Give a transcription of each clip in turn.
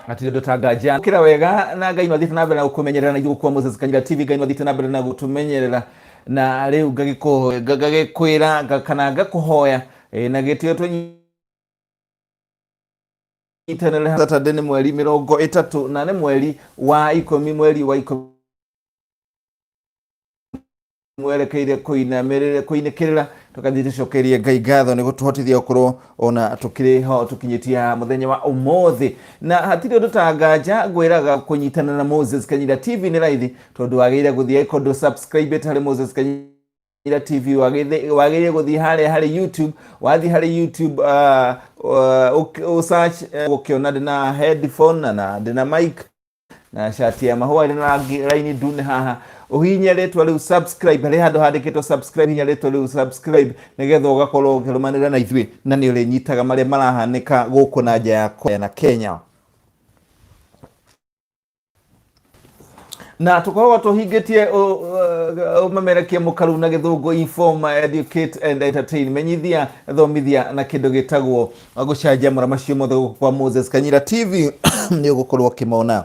Hatirĩ ũndũ ta nganja kĩra wega na Ngai no athiĩte na mbere na gũkũmenyerera na ithuĩ gũkũ kwa Moses Kanyira TV. Ngai no athiĩte na mbere na gũtũmenyerera na rĩu ngagĩkwĩra kana ngakũhoya na gĩtĩo tũnyitanĩre. Saturday nĩ mweri 30 na nĩ mweri wa 10, mweri wa 10 mwerekeire kũinamĩrĩra kũinĩkĩrĩra. Tũgathiĩ tũcokerie Ngai ngatho nĩ gũtũhotithia gũkorwo ona tũkĩrĩ ho tũkinyĩtie mũthenya wa ũmũthĩ. Na hatirĩ ũndũ ta nganja ngwĩraga kũnyitana na Moses Kanyira TV nĩ raithi, tondũ wagĩrĩire gũthiĩ angĩkorwo ndũ subscribe harĩ Moses Kanyira TV, wagĩrĩire gũthiĩ harĩa harĩ YouTube. Wathiĩ harĩ YouTube, search, gũkĩona ndĩna headphone na ndĩna mic na shati ya mahũa ĩrĩ na rangi raini ndune haha, ũhihinye rĩtwa rĩu subscribe harĩ handũ handĩkĩtwo subscribe. Hihinya rĩtwa rĩu subscribe nĩgetha ũgakorwo ũkĩrũmanĩrĩra na ithuĩ na nĩ ũrĩnyitaga marĩa marahanĩka gũkũ na nja ya na Kenya. Na tũkoragwo tũhingĩtie ũmemerekia mũkaru na gĩthũngũ, inform, educate and entertain, menyithia, thomithia na kĩndũ gĩtagwo gũcanjamũra. Macio mothe gũkũ kwa Moses Kanyira TV nĩ ũgũkorwo ũkĩmona.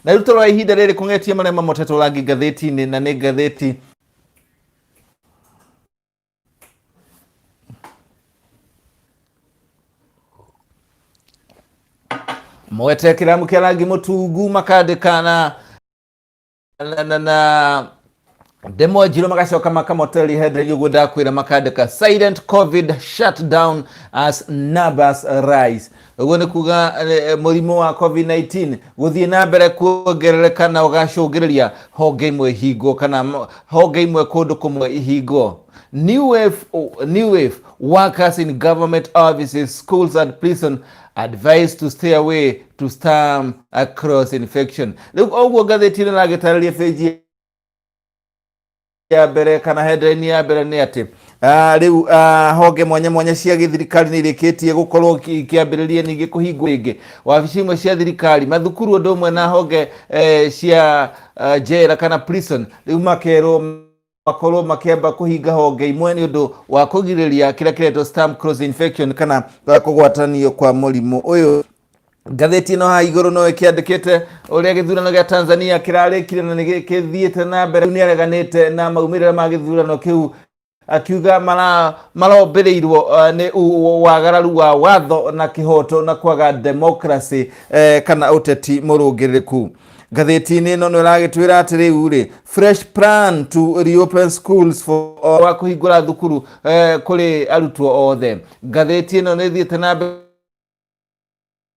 Na rĩu tũroya ihinda rĩrĩ kũng'etia marĩa mamotetwo rangi ngathĩti-inĩ, na nĩ ngathĩti mwete kĩramu kĩa rangi mũtungu, makandĩka na ndemwa njirũ, magacoka makamotereria headline ũguo ndakwĩra, makandĩka "Silent COVID shutdown as numbers rise". Ũguo nĩ kuga mũrimũ wa COVID-19 gũthiĩ na mbere kuongerereka na ũgacũngĩrĩria honge imwe ihingwo kana honge imwe kũndũ kũmwe ihingwo. New wave, oh, new wave, workers in government offices, schools and prison advised to stay away to stem across infection. Rĩu ũguo ngathĩti ĩno ĩragĩtarĩria page ya mbere kana headline ya mbere nĩ atĩ rĩu honge mwanya mwanya cia gĩthirikari nĩ irĩkĩtie gũkorwo ikĩambĩrĩria ningĩ kũhingwo rĩngĩ. Wabici imwe cia thirikari, mathukuru, ũndũ ũmwe na honge cia njera kana prison, rĩu makerwo makorwo makĩamba kũhinga honge imwe nĩ ũndũ wa kũgirĩrĩria kĩrĩa kĩretwo stem cross infection kana kũgwatanio kwa mũrimũ ũyũ. Ngathĩti ĩno haha igũrũ no ĩkĩandĩkĩte ũrĩa gĩthurano gĩa Tanzania kĩrarĩkire na nĩ kĩthiĩte na mbere. Nĩ areganĩte na maumĩrĩra ma gĩthurano kĩu, akiuga marombĩrĩirwo nĩ wagararu wa watho na kĩhoto na kwaga democracy kana ũteti mũrũngĩrĩrĩku. Ngathĩti-inĩ ĩno nĩ ĩragĩtwĩra atĩ rĩu rĩ fresh plan to reopen schools for wa kũhingũra thukuru kũrĩ arutwo othe. Ngathĩti ĩno nĩ ĩthiĩte na mbere.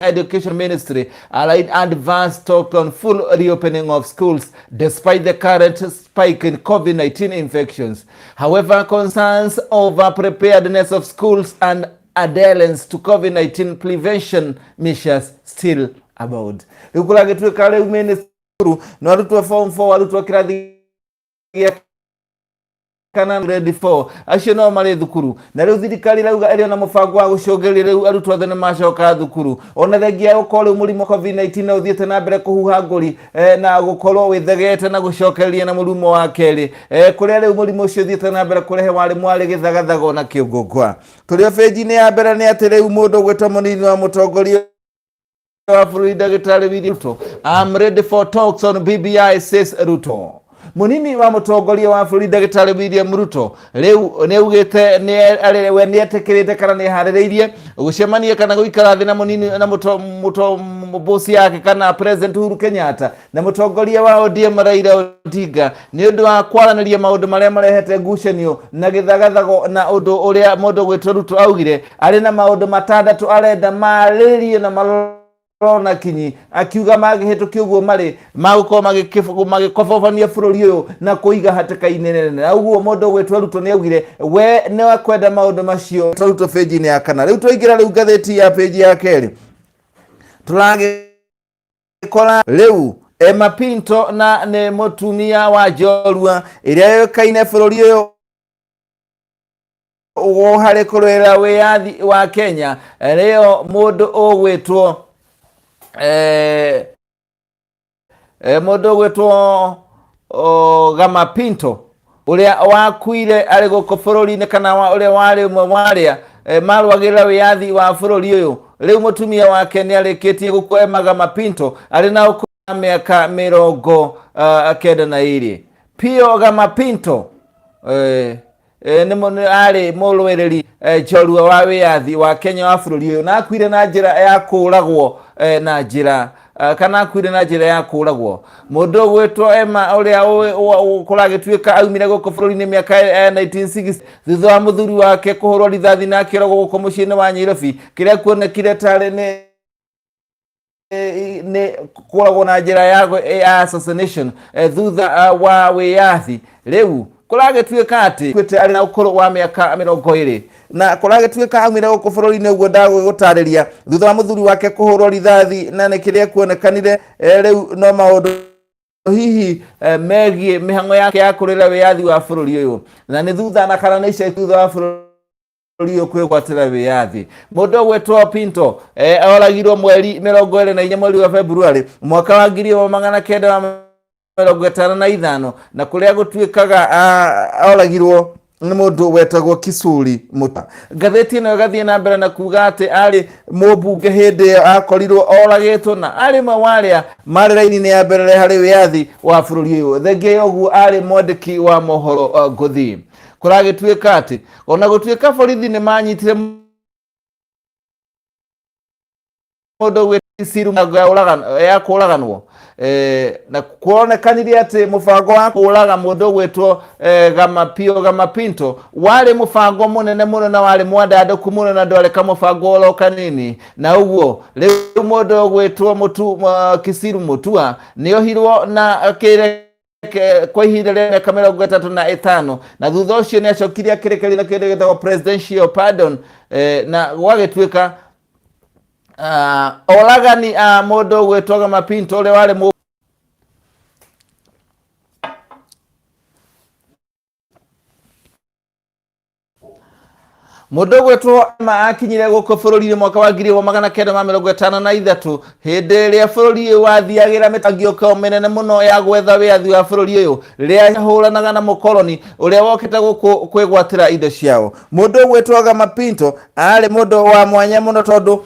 Education Ministry allied advance talk on full reopening of schools despite the current spike in COVID-19 infections. However, concerns over preparedness of schools and adherence to COVID-19 prevention measures still abound. Rĩu kũragĩtuĩka rĩu ministry no arutwo form 4, arutwo kĩrathi gĩa kana grade 4, acio no marĩ thukuru. Na rĩu thirikari ĩrauga ĩrĩ na mũbango wa gũcũngĩrĩria rĩu arutwo othe nĩ macoka thukuru, ona thengia ya gũkorwo rĩu mũrimũ COVID-19 no ũthiĩte na mbere kũhuha ngũri na gũkorwo wĩthegete na gũcokereria na mũrimũ wa kerĩ, kũrĩa rĩu mũrimũ ũcio ũthiĩte na mbere kũrehe warĩ mwarĩ gĩthagathago na kĩũngũngwa. Tũrĩ o bĩnji-inĩ ya mbere nĩ atĩ rĩu mũndũ ũgwĩtwo mũnini wa mũtongoria wa bũrũri ndagĩtarĩ William Ruto, "I'm ready for talks on BBI," says Ruto. Munini wa mũtongoria wa bũrũri ndagĩtarĩ William Ruto rĩu nĩ augĩte we nĩ etĩkĩrĩte kana nĩ eharĩrĩirie gũcemania kana gũikara thĩ na mũnini na mũto mũto bosi yake kana President Uhuru Kenyatta na mũtongoria wa ODM Raila Odinga nĩ ũndũ wa kwaranĩria maũndũ marĩa marehete ngucanio na gĩthagathago, na ũndũ ũrĩa mũndũ gwĩtwo Ruto augire arĩ na maũndũ 6 arenda marĩrĩrio na marorwo na kinyi, akiuga mangĩhĩtũkia ũguo marĩ magũkorwo magĩkobobania bũrũri ũyũ na kũiga hatĩka-inĩ nene. Na ũguo mũndũ ũgwĩtwo Ruto nĩ augire we nĩ akwenda maũndũ macio. Ruto page-inĩ ya kana. Rĩu twaingĩra rĩu ngathĩti ya page ya kerĩ, tũragĩkora rĩu Emma Pinto na nĩ mũtumia wa njorua ĩrĩa yũĩkaine bũrũri ũyũ harĩ kũrũĩrĩra wĩyathi wa Kenya, rĩo mũndũ ũgwĩtwo Gama Pinto ũrĩa wakuire arĩ gũkũ bũrũri-inĩ kana ũrĩa warĩ ũmwe wa arĩa marũagĩrĩra wĩyathi wa bũrũri ũyũ. Rĩu mũtumia wake nĩ arĩkĩtie gũkua Emma Gama Pinto arĩ na ũkũrũ wa mĩaka 92. Pio Gama Pinto nĩ arĩ mũrũĩrĩri njorua wa wĩyathi wa Kenya wa bũrũri ũyũ, na akuire na njĩra ya kũũragwo na njĩra kana akuire na njĩra ya kũũragwo. Mũndũ ũgwĩtwo Emma ũrĩa kũragĩtuĩka aumire gũkũ bũrũri-inĩ mĩaka ya 1960 thutha wa mũthuri wake kũhũrwo rithathi na akĩũragwo gũkũ mũciĩ-inĩ wa Nyairobi, kĩrĩa kuonekire tarĩ nĩ kũragwo na njĩra ya assassination thutha wa wĩyathi. Rĩu kũragĩtuĩka atĩ kwĩte arĩ na ũkũrũ wa mĩaka 20, na kũragĩtuĩka aumire gũkũ bũrũri-inĩ ũguo ndagũgũtarĩria thutha wa mũthuri wake kũhũrwo rithathi, na nĩ kĩrĩa kuonekanire rĩu no maũndũ hihi megiĩ mĩhang'o yake ya kũrĩra wĩyathi wa bũrũri ũyũ, na nĩ thutha na kana nĩ ica thutha wa bũrũri ũyũ kwĩgwatĩra wĩyathi. Mũndũ ũgwĩtwo Pinto oragirwo mweri 24 mweri wa February mwaka wa 1955, na kũrĩa gũtuĩkaga oragirwo nĩ mũndũ wetagwo Kisuri Muta. Ngathĩti ĩno ĩgathiĩ na mbere na kuga atĩ arĩ mũmbunge hĩndĩ ĩyo akorirwo oragĩtwo, na arĩ ũmwe wa arĩa marĩ raini-inĩ ya mbere harĩ wĩyathi wa bũrũri ũyũ. Thengia ya ũguo arĩ mwandĩki wa mohoro ngũthi. Kũragĩtuĩka atĩ ona gũtuĩka borithi nĩ manyitire mũndũ gwĩciru ya kũũraganwo, na kuonekanire atĩ mũbango wa kũũraga mũndũ ũgwĩtwo Gama Pio Gama Pinto warĩ mũbango mũnene mũno na warĩ mwandandũku mũno na ndwarĩ kamũbango oro kanini. Na ũguo rĩu mũndũ ũgwĩtwo Kisiru Mutua nĩ ohirwo na akĩre kwa ihinda rĩa mĩaka 35, na thutha ũcio nĩ acokire akĩrekererio na kĩndũ gĩtagwo presidential pardon, na gwagĩtuĩka oragani a mũndũ ũgwĩtwo Gama Pinto ũrĩa warĩ mũndũ ũgwĩtwo Emma akinyire gũkũ bũrũri-inĩ mwaka wa 1953 hĩndĩ ĩrĩa bũrũri ũyũ wathiagĩra mĩtangĩko mĩnene mũno ya gwetha wĩyathi wa bũrũri ũyũ, rĩrĩa ahũranaga na mũkoroni ũrĩa wokĩte gũkũ kwĩgwatĩra indo ciao. Mũndũ ũgwĩtwo Gama Pinto arĩ mũndũ wa mwanya mũno tondũ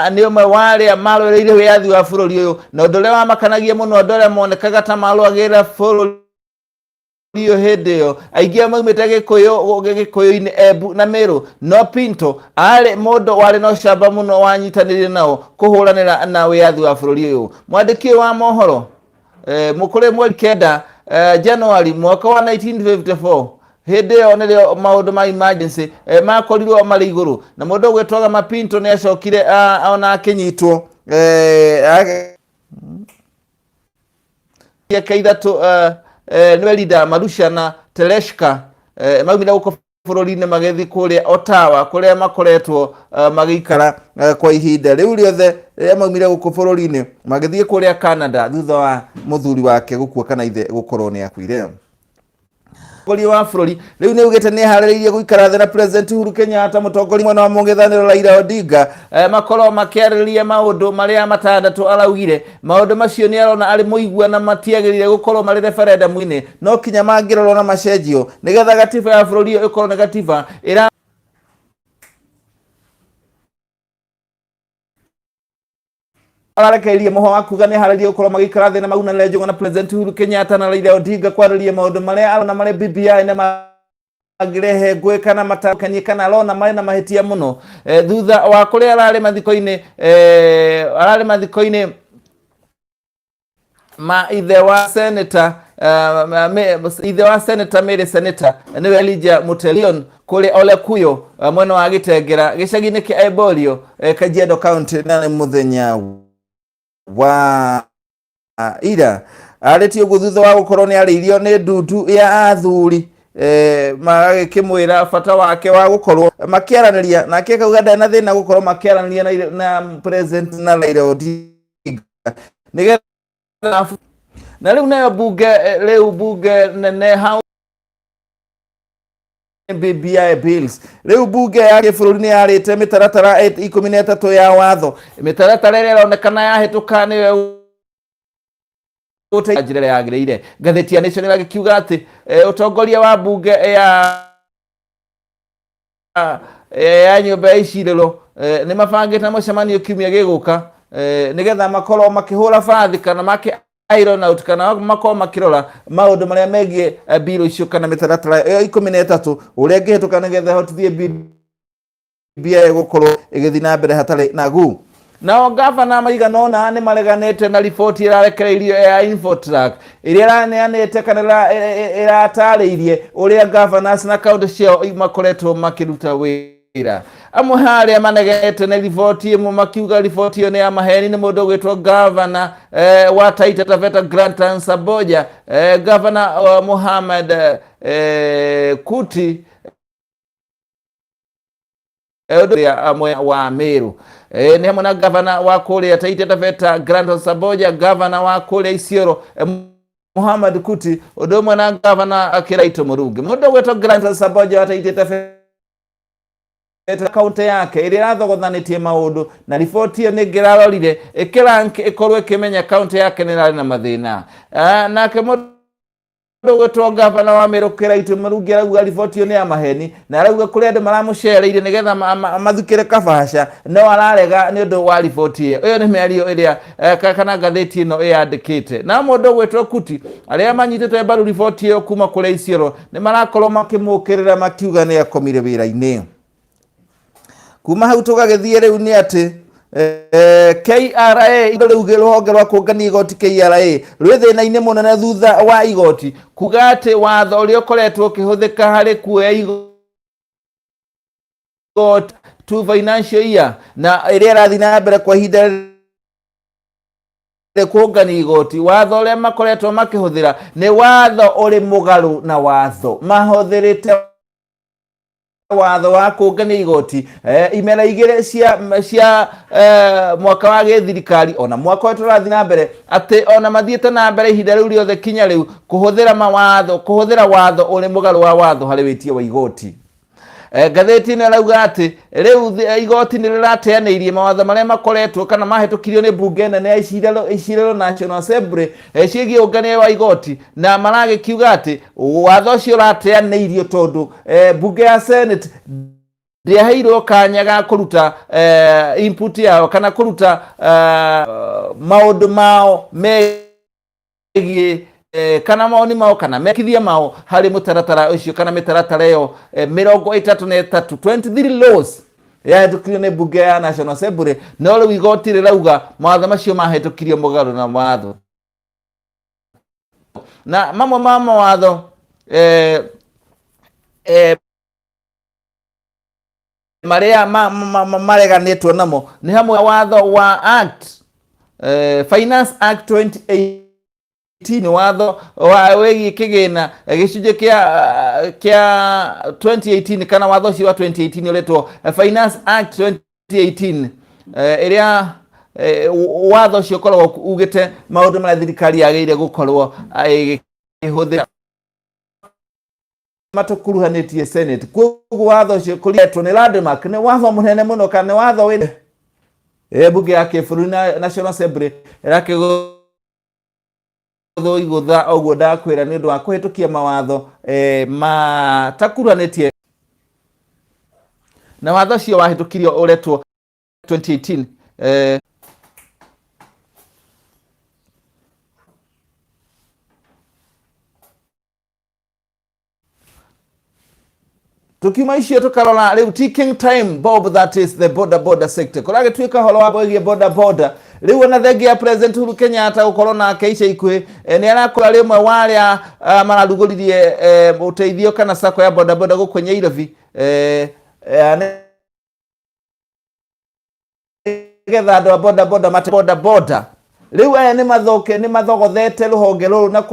nĩ ũmwe wa arĩa marũĩrĩire wĩyathi wa bũrũri ũyũ, na ũndũ ũrĩa wamakanagia mũno andũ arĩa monekaga ta marũagĩrĩra bũrũri ũyũ hĩndĩ ĩyo aingĩ a maumĩte Gĩkũyũ-inĩ, Embu na Meru, no Pinto arĩ mũndũ warĩ na ũcamba mũno wanyitanĩire nao kũhũranĩra na wĩyathi wa bũrũri ũyũ. Mwandĩki ũyũ wa mohoro mũkũrĩ mweri 9 January mwaka wa 1954, hĩndĩ ĩyo nĩrĩo maũndũ ma emergency makorirwo marĩ igũrũ, na mũndũ ũgwĩtwo Gama Pinto nĩ acokire ona akĩnyitwo ciake ithatũ, nĩwe Linda Marusha na Tereshka, maumire gũkũ bũrũri-inĩ magĩthiĩ kũrĩa Ottawa kũrĩa makoretwo magĩikara kwa ihinda rĩu rĩothe rĩrĩa maumire gũkũ bũrũri-inĩ magĩthiĩ kũrĩa Canada thutha wa mũthuri wake gũkua kana ithe gũkorwo nĩ akuire. Mũtongoria wa bũrũri rĩu nĩ augĩte nĩ eharĩrĩirie gũikara thĩ na President Uhuru Kenyatta, mũtongoria mwena wa mũng'ethanĩro Raila Odinga, makorwo makĩarĩrĩria maũndũ marĩa matandatũ araugire. Maũndũ macio nĩ arona arĩ mũigua na matiagĩrĩire gũkorwo marĩ referendum-inĩ, no kinya mangĩrorwo na macenjio nĩgetha gatiba ya bũrũri ũyũ ĩkorwo nĩ gatiba ĩra ararekereirie mũhwa wa kuga nĩ harĩrie gũkorwo magĩikara thĩ na maunanĩre njũng'wa na President Uhuru Kenyatta na Raila Odinga kwarĩria maũndũ marĩa arona marĩ BBI na mangĩrehe ngũĩ kana matakanie kana arona marĩ na mahĩtia mũno. Thutha wa kũrĩa ararĩ mathiko-inĩ, ararĩ mathiko-inĩ ma ithe wa senator, ithe wa senator Mary, senator nĩwe Elijah Mutelion, kũrĩa Ole Kuyo, mwena wa Gĩtengera gĩcagi-inĩ kĩa Eborio, Kajiado County, na nĩ mũthenya wa ira. Arĩtie ũguo thutha wa gũkorwo nĩ arĩirio nĩ ndundu ya athuri, magagĩkĩmwĩra bata wake wa gũkorwo makĩaranĩria nake, akauga ndarĩ na thĩna gũkorwo makĩaranĩria na President na Raila Odinga nĩgetha na rĩu nayo bunge, rĩu bunge nene hau BBI bills, rĩu bunge ya gĩbũrũri nĩ yarĩte mĩtaratara 13 ya watho, mĩtaratara ĩrĩa ĩronekana yahĩtũka nĩyo gũteithia njĩra ĩrĩa yagĩrĩire. Ngathĩti ya Nation ĩragĩkiuga atĩ ũtongoria wa bunge ya nyũmba ya icirĩro Nĩ mabangĩte mũcemanio kiumia gĩgũka, nĩgetha makorwo makĩhũra bathi kana makĩ iron out kana makorwo makĩrora maũndũ marĩa megiĩ mbirũ icio kana mĩtaratara ĩyo 13 ũrĩa ĩngĩhĩtũka nĩgetha ĩhotithie BBI gũkorwo ĩgĩthiĩ na mbere hatarĩ na gu. Nao ngavana maigana ũna nĩ mareganĩte na riboti ĩrarekereirio ya Infotrack ĩrĩa ĩraneanĩte kana ĩratarĩirie ũrĩa governors na kaunti ciao makoretwo makĩruta wĩra. Amwe harĩa manegete nĩ riboti ĩmwe makiuga riboti ĩyo nĩ ya maheni nĩ mũndũ ũgwĩtwo gavana wa Taita Taveta Granton Samboja, gavana Mohamed Kuti ũndũ amwe wa Meru, nĩ hamwe na gavana wa kũrĩa Taita Taveta Granton Samboja, gavana wa kũrĩa Isiolo Muhammad Kuti, ũndũ ũmwe na gavana Kiraito Murungi. Mũndũ ũgwĩtwo Granton Samboja wa Taita Taveta kaunti yake ĩrĩa ĩrathogothanĩtie maũndũ na riboti ĩyo nĩ ĩngĩrarorire ĩkĩrank ĩkorwo ĩkĩmenya kaunti yake nĩ ĩrarĩ na mathĩna. Nake mũndũ ũgwĩtwo gavana wa Meru Kiraito Murungi arauga riboti ĩyo nĩ ya maheni na arauga kũrĩ andũ maramũcereire nĩgetha mathukĩre kabaca, no ararega nĩ ũndũ wa riboti ĩyo. Ĩyo nĩ mĩario ĩrĩa kana ngathĩti ĩno ĩyandĩkĩte. Na mũndũ ũgwĩtwo Kuti, arĩa manyitĩte mbaru riboti ĩyo kuma kũrĩa Isiolo nĩ marakorwo makĩmũkĩrĩra makiuga nĩ akomire wĩra-inĩ. Kuma hau tũgagĩthiĩ rĩu nĩ atĩ KRA rĩu rũhonge rwa kũngania igoti KRA rwĩ thĩna-inĩ mũnene thutha wa igoti kuga atĩ watho ũrĩa ũkoretwo ũkĩhũthĩka harĩ kuoya igoti to financial year na ĩrĩa ĩrathiĩ na mbere kwa ihinda kũngania igoti, watho ũrĩa makoretwo makĩhũthĩra nĩ watho ũrĩ mũgarũ na watho. Mahũthĩrĩte watho wa kũngania igoti imera igĩrĩ cia mwaka wa gĩthirikari ona mwaka ũyũ tũrathiĩ na mbere, atĩ ona mathiĩte na mbere ihinda rĩu rĩothe kinya rĩu kũhũthĩra mawatho, kũhũthĩra watho ũrĩ mũgarũ wa watho harĩ wĩtia wa igoti. Ngathĩti ĩno ĩrauga atĩ rĩu igoti nĩ rĩrateanĩirie mawatho marĩa makoretwo kana mahĩtũkirio nĩ mbunge nene ya Icirĩro National Assembly ciĩgiĩ ũngania wa igoti, na maragĩkiuga atĩ watho ũcio ũrateanĩirio tondũ mbunge ya Senate ndĩaheirwo kanya ga kũruta input yao kana kũruta maũndũ mao megiĩ kana maoni mao kana mekithia mao harĩ mũtaratara ũcio kana mĩtaratara ĩyo 33, 23 laws yahĩtũkirio nĩ mbunge ya National Assembly, no rĩu igoti rĩrauga mawatho macio mahĩtũkirio mũgarũ na watho. Na mamwe ma mawatho marĩa mareganĩtwo namo nĩ hamwe watho wa Act Finance Act 2018, watho wa wĩgiĩ kĩgĩna gĩcunjĩ kĩa 2018 kana watho ũcio wa 2018 ũretwo Finance Act 2018, ĩrĩa watho ũcio ũkoragwo ugĩte maũndũ marĩa thirikari yagĩrĩire gũkorwo ĩgĩhũthĩra matũkuruhanĩtie Senate. Koguo watho ũcio kũrĩetwo nĩ landmark, nĩ watho mũnene mũno kana nĩ watho wĩ mbunge ya kĩbũrũri na National Assembly ĩrakĩgũthwo igũtha ũguo ndakwĩra nĩ ũndũ wa kũhĩtũkia mawatho matakuruhanĩtie na watho ũcio wahĩtũkirio ũretwo 2018. Tukiuma icio tukarora riu ticking time bomb that is the border border sector. Kũragĩtuĩka horo wa wĩgiĩ boda boda rĩu ona thengia ya President Uhuru Kenyatta gũkorwo nake ica ikuhĩ, nĩ arakorwo arĩ ũmwe wa arĩa mararugũririe ũteithio kana sacco ya boda boda gũkũ Nyairobi, nĩgetha andũ a boda boda mate boda boda. Rĩu aya nĩ mathoke nĩ mathogothete rũhonge rũrũ na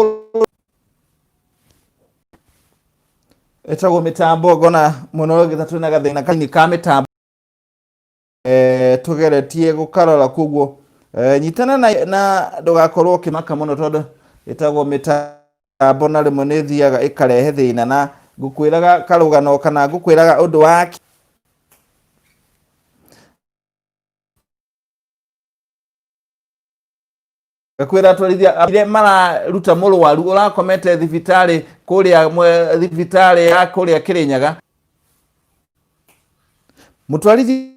ĩtagwo mĩtambo ngona mũno gĩtha twĩna gathĩna kanini ka mĩtambo, tũgeretie gũkarora. Koguo nyitana na ndũgakorwo ũkĩmaka mũno tondũ ĩtagwo mĩtambo na rĩmwe nĩ ĩthiaga ĩkarehe thĩna, na ngũkwĩraga karũgano kana ngũkwĩraga ũndũ wa ngakwĩra atwarithia arĩa mararuta mũrwaru ũrakomete thibitarĩ kũrĩa thibitarĩ ya kũrĩa Kĩrĩnyaga, mũtwarithia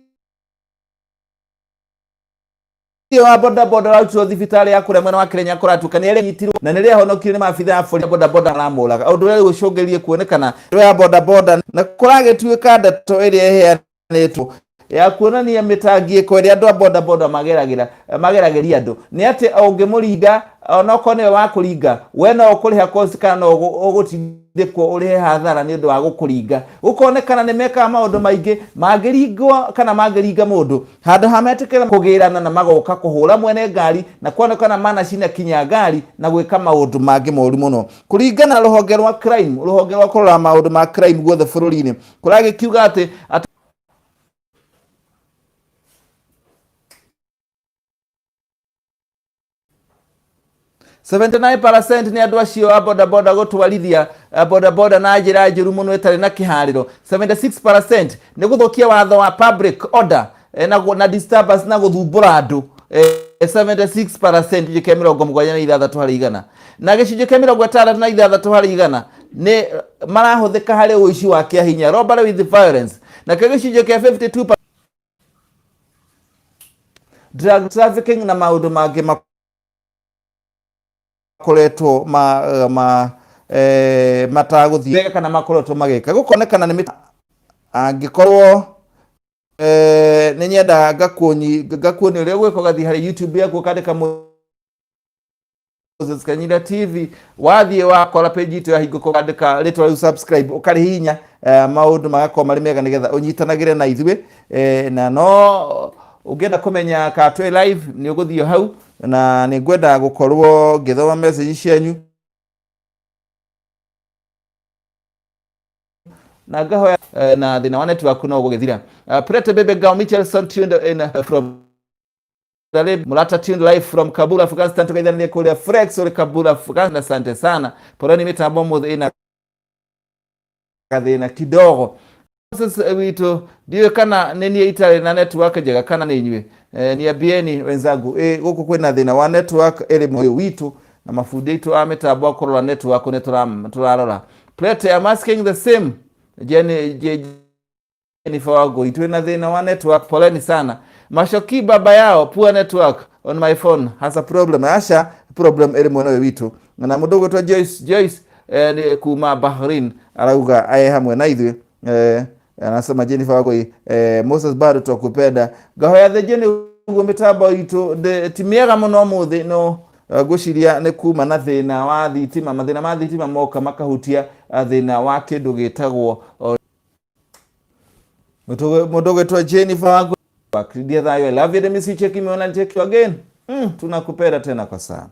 Wa bodaboda ũrarutirwo thibitarĩ ya kũrĩa mwena wa Kĩrĩnya kũratuĩka nĩ arĩnyitirwo na nĩ rĩahonokire nĩ maabitha a borithi bodaboda aramũraga ũndũ ũrĩa rĩu ũcũngĩrĩirie kuonekana ya bodaboda na kũragĩtuĩka ndeto ĩrĩa ĩheanĩtwo ya kuonania mĩtangĩko ĩrĩa andũ a bodaboda mageragĩra mageragĩria andũ nĩ atĩ ũngĩmũringa onokorwo nĩwe wa kũringa we no ũkũrĩha cost kana no ũgũtindĩkwo ũrĩhe hathara nĩ ũndũ wa gũkũringa. Gũkonekana nĩ mekaga maũndũ maingĩ mangĩringwo kana mangĩringa mũndũ handũ ha metĩkĩra kũgĩrana na magoka kũhũra mwene ngari na kuonekana manacina kinya ngari na gwĩka maũndũ mangĩ moru mũno. Kũringana na rũhonge rwa crime, rũhonge rwa kũrora maũndũ ma crime guothe bũrũri-inĩ, kũragĩkiuga atĩ 79% nĩ andũ acio a bodaboda gũtwarithia bodaboda na njĩra njũru mũno ĩtarĩ na kĩharĩro. 76% nĩ gũthũkia watho wa public order na disturbance na gũthumbũra andũ. 76% gĩcunjĩ kĩa 76 harĩ igana na gĩcunjĩ kĩa 66 harĩ igana nĩ marahũthĩka harĩ ũici wa kĩa hinya, robbery with violence, nakĩo gĩcunjĩ kĩa 52 drug trafficking na maũndũ mangĩ makoretwo ma matagũthiĩ wega kana makoretwo magĩka gũkonekana nĩ angĩkorwo nĩ nyendaga ngakuoni ũrĩa ũgwĩka ũgathiĩ harĩ YouTube yaku ũkandĩka Moses Kanyira TV, wathiĩ wakora page itũ yahingũka ũkandĩka rĩtwa rĩu subscribe ũkarĩhihinya, maũndũ magakorwo marĩ mega nĩgetha ũnyitanagĩre na ithuĩ, na no ũngĩenda kũmenya kana twĩ live nĩ ũgũthiĩ hau, na nĩ ngwenda gũkorwo ngĩthoma message cianyu na ngahoya na thĩna wa network no ũgũgĩthira. Prete Bebe Gao Michelson tuned in from Mulata tuned live from Kabul, Afghanistan. Tukaithanĩrie kũrĩa Flex ũrĩ Kabul, Afghanistan. Asante sana. Poleni, mitambo mũthĩ ĩna gathĩna kidogo. Moses witũ, ndiũĩ kana nĩ niĩ itarĩ na network njega kana nĩ inyuĩ. Niambieni wenzangu, gũkũ kwĩna thĩna wa network ĩrĩ mũyũ witũ na mabundi aitũ a mĩtambo a kũrora network nĩ tũrarora. Plete, I'm asking the same. Jennifer Wangui, twĩna thĩna wa network, poleni sana. Mashoki baba yao, poor network on my phone has a problem. Asha, problem ĩrĩ mwena ũyũ witũ. Na mũndũ ũgwĩtwo Joyce nĩ kuma Bahrain arauga ae hamwe na ithuĩ. Anasema Jennifer Wangui, Moses bado twakupenda. Ngahoya thengia nĩ ũguo mĩtambo itũ ti mĩega mũno ũmũthĩ, no ngwĩciria nĩ kuma na thĩna wa thitima. Mathĩna ma thitima moka makahutia thĩna wa kĩndũ gĩtagwo mũndũ ũgwĩtwo Jennifer Wangui. Dear Thayo, I love you. Let me see, check me on and check you again. Tunakupenda tena kwa sana.